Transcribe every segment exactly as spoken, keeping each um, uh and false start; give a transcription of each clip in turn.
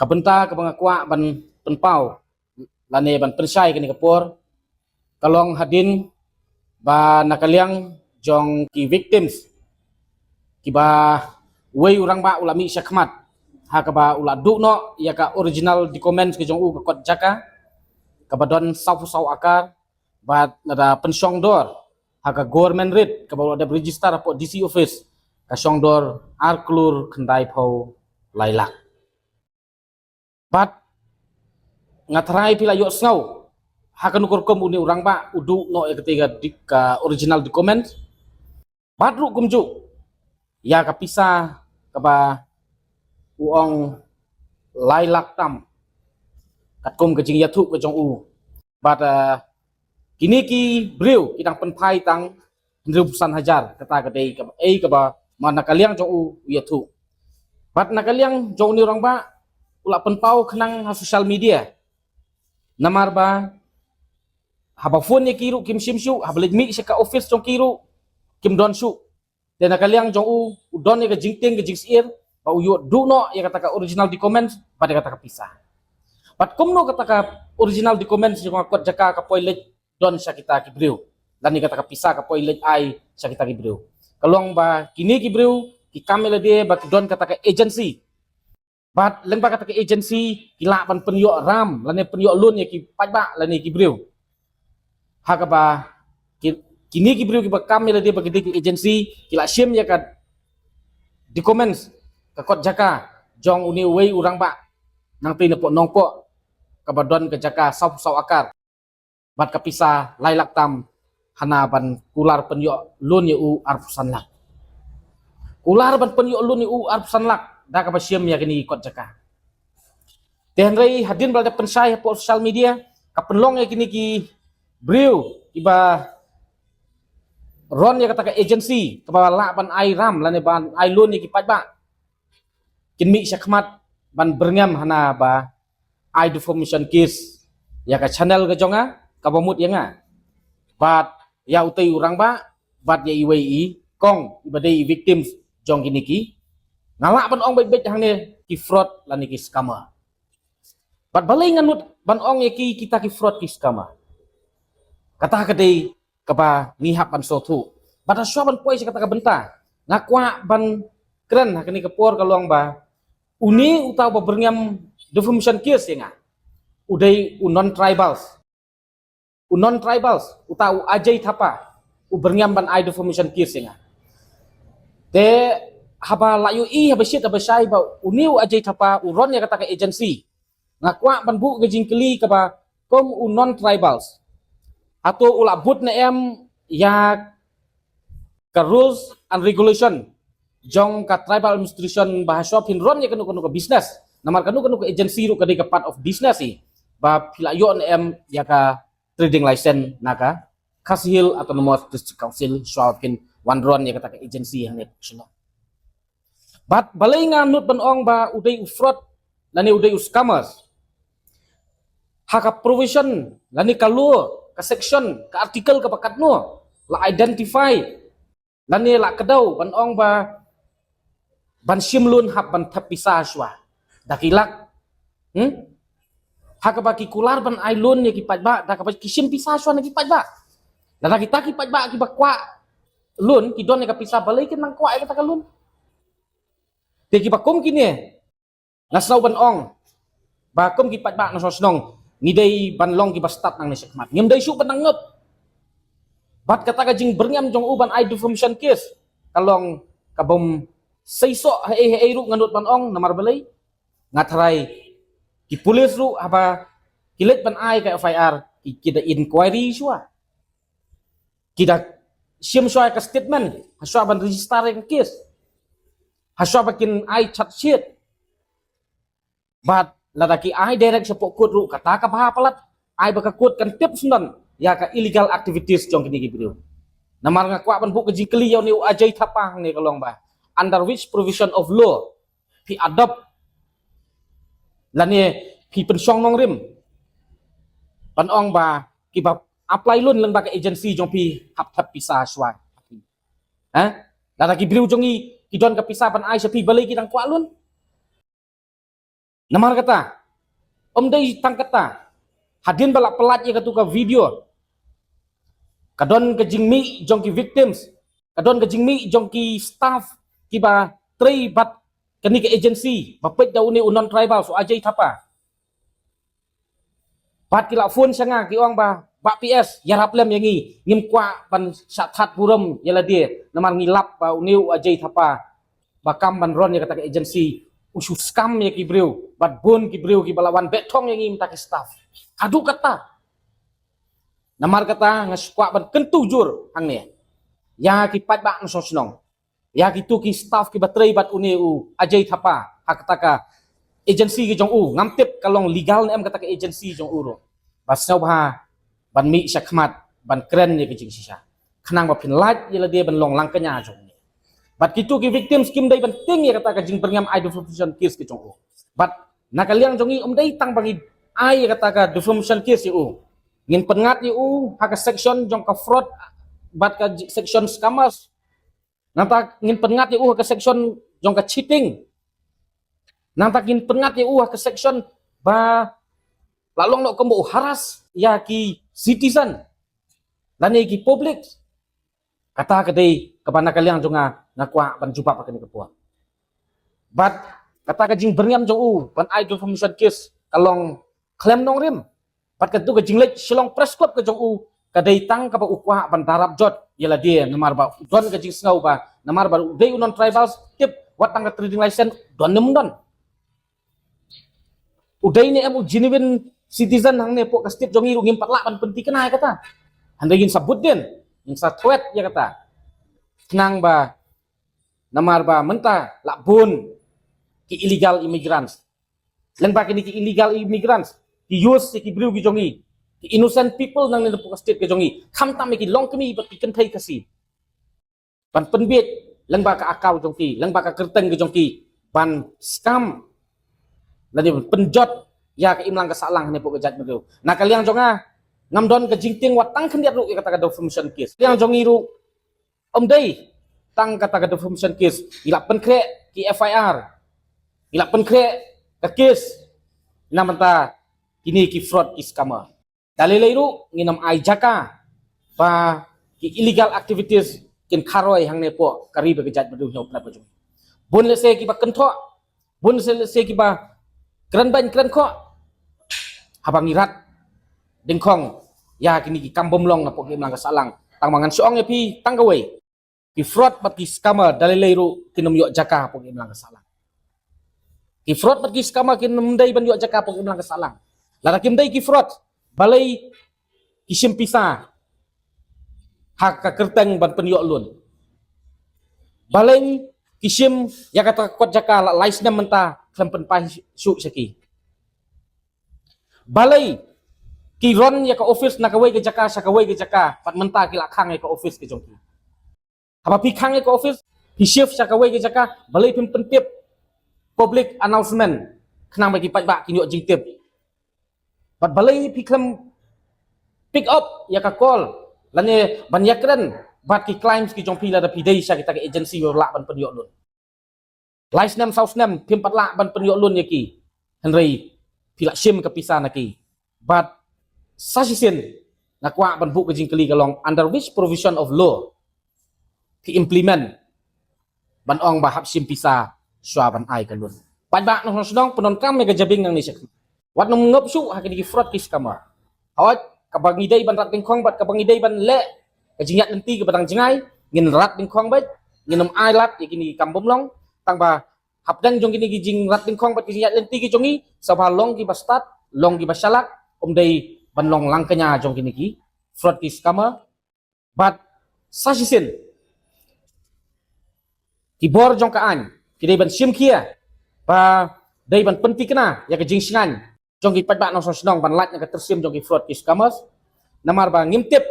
Ka bynta kaba nga kwah ban pynpaw lane ban pynshai kane ka por ka long hadien ba na ka liang jong ki victims kiba wei u rangbah u la mih shakhmat ha kaba u la duh noh ïa ka original documents ka jong u ka kot jaka kaba don sawphew saw akar, bad lada pynshong dor ha ka government rate kaba u la dep register hapoh D C office ka shong dor ar klur khyndai phew lai lak. Bad nga tharai phi la ïohsngew ha kano ka rukom une u rangbah u duh noh ïa kata ka di-, ka original document. Bad ruh kumjuh ïa ka pisa kaba u ong lai lak tam katkum ka jingïathuh ka jong u. Bad, eh, kine ki briew ki dang pynphai tang hynriewphew san hajar, kata ka dei kaba, eh, kaba ma na ka liang jong u u ïathuh. Bad na ka liang jong une u rangbah u la pynpaw khnang ha social media. Namar ba haba phone ïa ki ruh kim shim shuh, haba leit mih sha ka office jong ki ruh kim don shuh. Te na ka liang jong u u don ïa ka jingtieng ka jingsyier ba u ïoh duh noh ïa kata ka original documents bad ïa kata ka pisa. Bad kumno kata ka original documents jong ka kot jaka ka poi leit don sha kita ki briew, lane kata ka pisa ka poi leit ai sha kita ki briew? Ka long ba kine ki briew ki kam ïa lade ba ki don kata ka agency. Bad lyngba kata ka agency ki lah ban pynïoh ram lane pynïoh loan ïa ki paidbah lane ki briew. Ha kaba ki, kine ki briew kiba kam ïa lade ba ki dei ki agency ki la shim ïa ka documents ka kot jaka jong une uwei u rangbah nangtei napoh Nongpoh kaba don ka jaka sawphew saw akar bad ka pisa lai lak tam hana ban kular pynïoh loan ïa u arphew san lak. Kular ban pynïoh loan ïa u arphew san lak da kaba shim ïa kine ki kot jaka. Te hynrei hadien ba la dep pynshai hapoh social media ka pynlong ïa kine ki briew kiba run ïa kata ka agency kaba lah ban ai ram lane ban ai loan ïa ki paidbah kin mih shakhmat ban byrngem hana ba ai defamation case ïa ka channel ka jong nga kaba mut ïa nga bad ïa utei u rangbah bad ïa iwei i kong iba dei i victims jong kine ki, nga lah ban ong beit beit hangne, ki fraud lane ki scammer. Bad balei nga nud ban ong ïa ki kita ki fraud ki scammer? Kata ka dei kaba ngi hap ban sngewthuh. Bad hashwa ban poi sha kata ka bynta nga kwah ban kren ha kane ka por ka long ba une uta uba byrngem defamation case ïa nga u dei u non tribals. U non tribals uta u Ajay Thapa u byrngem ban ai defamation case ïa nga. Te haba la ïohi haba shit haba shai ba une u Ajay Thapa u run ïa kata ka agency, nga kwah ban buh ka jingkylli kaba kum u non tribals, hato u la bud ne em ïa ka rules and regulation jong ka tribal administration ba hashwa phin run ïa kano kano ka business? Namar kano kano ka agency ruh ka dei ka part of business hi, ba phi la ïoh ne em ïa ka trading license na ka Khasi Hills Autonomous District Council shwa phin wan run ïa kata ka agency hangne Shillong? Bad balei nga nud ban ong ba u dei u fraud lane u dei u scammers? Ha ka provision lane ka law, ka section, ka article kaba katno la identify lane la kdew ban ong ba ban shim loan hap ban thep pisa hashwa da ki lak? Hmm? Ha kaba ki kular ban ai loan ïa ki paidbah da kaba ki shim pisa hashwa na ki paidbah. Lada kita ki paidbah kiba kwah loan ki don ïa ka pisa, balei kin nang kwah ïa kata ka loan? Te kiba kum kine nga sngew ban ong ba kum ki paidbah na shnong shnong ngi dei ban long kiba stad nangne shakhmat, ngim dei shuh ban nang ngop. Bad kata ka jingbyrngem jong u ban ai defamation case ka long kabym seisoh haei haei ruh nga nud ban ong. Namar balei? Nga tharai ki pulis ruh haba ki leit ban ai ka F I R ki, ki da inquiry shuwa, ki da shim shuwa ka statement hashwa ban register ïa ka case, hashwa ba kin ai charge sheet. Bad lada ki ai direct shapoh court ruh kata ka bha palat, ai ba ka court kan tip sngewdon ïa ka illegal activities jong kine ki briew. Namar nga kwah ban buh ka jingkylli ïa une u Ajay Thapa hangne ka long ba under which provision of law phi adopt lane phi pynshong nongrim ban ong ba kiba apply loan lyngba ka agency jong phi hap thep pisa hashwa? Ha? Lada ki briew jong ngi ki don ka pisa ban ai sha phi, balei ki dang kwah loan? Namar kata, ym dei tang kata, hadien ba la pynlait ïa katu ka video, ka don ka jingmih jong ki victims, ka don ka jingmih jong ki staff kiba trei bad kane ka agency ba peit da une u non-tribal, u Ajay Thapa. Bad ki la phone sha nga ki ong ba, Bah P S, ïarap lem ïa ngi, ngim kwah ban shah that burom ïa lade, namar ngi lap ba une u Ajay Thapa ba kam ban run ïa kata ka agency u shu scam ïa ki briew bad bun ki briew kiba la wan beh thong ïa ngi mynta ki staff. Haduh kata, namar kata nga shu kwah ban kyntu jur hangne ïa ki paidbah nongshong shnong, ïa kitu ki staff kiba trei bad une u Ajay Thapa ha kata ka agency ka jong u. Ngam tip ka long legal ne em kata ka agency jong u ruh. Ba sngewbha ban mih shakhmat ban kren ïa ka jingshisha, khnang ba phin lait ïa lade ban long langkñia jong une. Bad kitu ki victims kim dei ban tieng ïa kata ka jingbyrngem ai defamation case ka jong u. Bad na ka liang jong ngi ym dei tang ba ngi ai ïa kata ka defamation case ïa u. Ngin pynngat ïa u ha ka section jong ka fraud bad ka j-, section scammers. Nangta ngin pynngat ïa u ha ka section jong ka cheating. Nangta ngin pynngat ïa u ha ka section ba la long noh kumba u harass ïa ki citizen lane ki public. Kata ka dei kaba na ka liang jong nga nga kwah ban jubab ha kane ka por. Bad kata ka jingbyrngem jong u ban ai defamation case ka long khlem nongrim. Bad katu ka jingleit Shillong Press Club ka jong u ka dei tang kaba u kwah ban darap jot ïa lade, namar ba u don ka jingsngew ba namar ba u dei u non-tribal, tip wat tang ka trading license don ne ym don. U dei ne em u genuine citizen hangne hapoh ka state jong ngi ruh ngim pat lah ban pynthikna ïa kata. Hynrei ngin sa bud dien, ngin sa thwet ïa kata. Khnang ba, namar ba mynta la bun ki illegal immigrants. Lyngba kine ki illegal immigrants ki use ïa ki briew ki jong ngi, ki innocent people nangne hapoh ka state ka jong ngi, khamtam ïa ki longkmie bad ki kynthei Khasi, ban pynbiej lyngba ka account jong ki, lyngba ka kyrteng ka jong ki, ban scam lane ban pynjot ïa ka imlang ka sahlang hangne hapoh ka jaitbynriew. Na ka liang jong nga, ngam don ka jingtieng wat tang khyndiat ruh ïa kata ka defamation case. Liang jong ngi ruh ym dei tang kata ka defamation case, ngi la pynkhreh ki F I R, ngi la pynkhreh ka case na bynta kine ki fraud, ki scammer. Da lei lei ruh ngin ym ai jaka ba ki illegal activities kin kharoi hangne hapoh ka ri bad ka jaitbynriew hynñiewtrep ka jong ngi. Bun lehse kiba kynthoh, bun lehse, lehse kiba kren beiñ kren khoh haba ngi rat dyngkhong ïa kine ki kam bym long hapoh ka imlang ka sahlang. Tang ba ngan shu ong ïa phi tang kawei, ki fraud bad ki scammer da lei lei ruh kin ym ïoh jaka hapoh ka imlang ka sahlang. Ki fraud bad ki scammer kin ym dei ban ïoh jaka hapoh ka imlang ka sahlang. Lada kim dei ki fraud, balei ki shim pisa ha ka kyrteng ban pynïoh loan? Balei ki shim ïa kata ka kot jaka la lai snem mynta khlem pynpaw shuh sha ki? Balei ki run ïa ka office na kawei ka jaka sha kawei ka jaka bad mynta ki la khang ïa ka office ka jong ki? Haba phi khang ïa ka office, phi shift sha kawei ka jaka, balei phim pyntip public announcement khnang ba ki paidbah kin ïoh jingtip? Bad balei phi khlem pick up ïa ka call lane ban ïakren bad ki clients ki jong phi lada phi dei sha kita ka agency ba lah ban pynïoh loan? Lai snem saw snem phim pat lah ban pynïoh loan ïa ki, hynrei phi la shim ka pisa na ki. Bad sa shisien nga kwah ban buh ka jingkylli ka long, under which provision of law phi implement ban ong ba hap shim pisa shuwa ban ai ka loan? Paidbah nongshong shnong, pyndonkam ïa ka jabieng nangne sha khmat. Wat nym ngop shuh ha kine ki fraud, ki scammer. Hooid, kaba ngi dei ban rat dyngkhong bad kaba ngi dei ban leh ka jingïaid lynti kaba dang jngai, ngin rat dyngkhong bad ngin ym ai lad ïa kine ki kam bym long. Tang ba hapdeng jong kine ki jingrat dyngkhong bad ki jingïaid lynti ki jong ngi, sngewbha long kiba stad, long kiba shalak, ym dei ban long langkñia jong kine ki fraud, ki scammer. Bad sa shisien ki bor jong ka aiñ ki dei ban shim khia ba dei ban pynthikna ïa ka jingshngaiñ jong ki paidbah nongshong shnong ban lait na ka tyrsim jong ki fraud, ki scammers. Namar ba ngim tip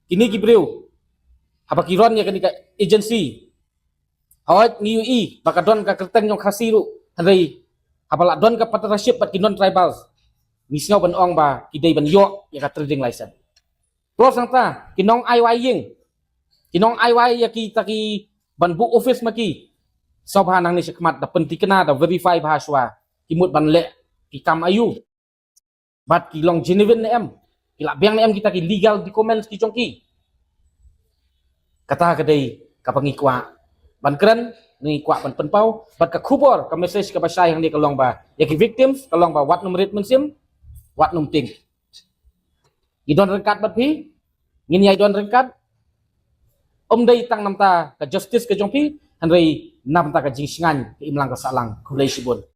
kine ki briew haba ki run ïa kane ka agency, hooid ngi ïohi ba ka don ka kyrteng jong Khasi ruh, hynrei haba la don ka partnership bad ki non-tribals, ngi sngew ban ong ba ki dei ban ïoh ïa ka trading license. Plus nangta ki nong ai wai ïing, ki nong ai wai ïa kita ki ban buh office ma ki, sngewbha nangne sha khmat da pynthikna, da verify bha shuwa, ki mut ban leh ki kam aïu, bad ki long genuine ne em, ki lah biang ne em kita ki legal documents ki jong ki. Kata ka dei kaba ngi kwah ban kren, ngi kwah ban pynpaw. Bad ka khubor, ka message kaba shai hangne ka long ba ïa ki victims ka long ba wat nym rit mynsiem, wat nym tieng. Ngi don ryngkat bad phi, ngin ïai don ryngkat. Ym dei tang namta ka justice ka jong phi, hynrei namta ka jingshngaiñ ka imlang ka sahlang. Khublei shibun.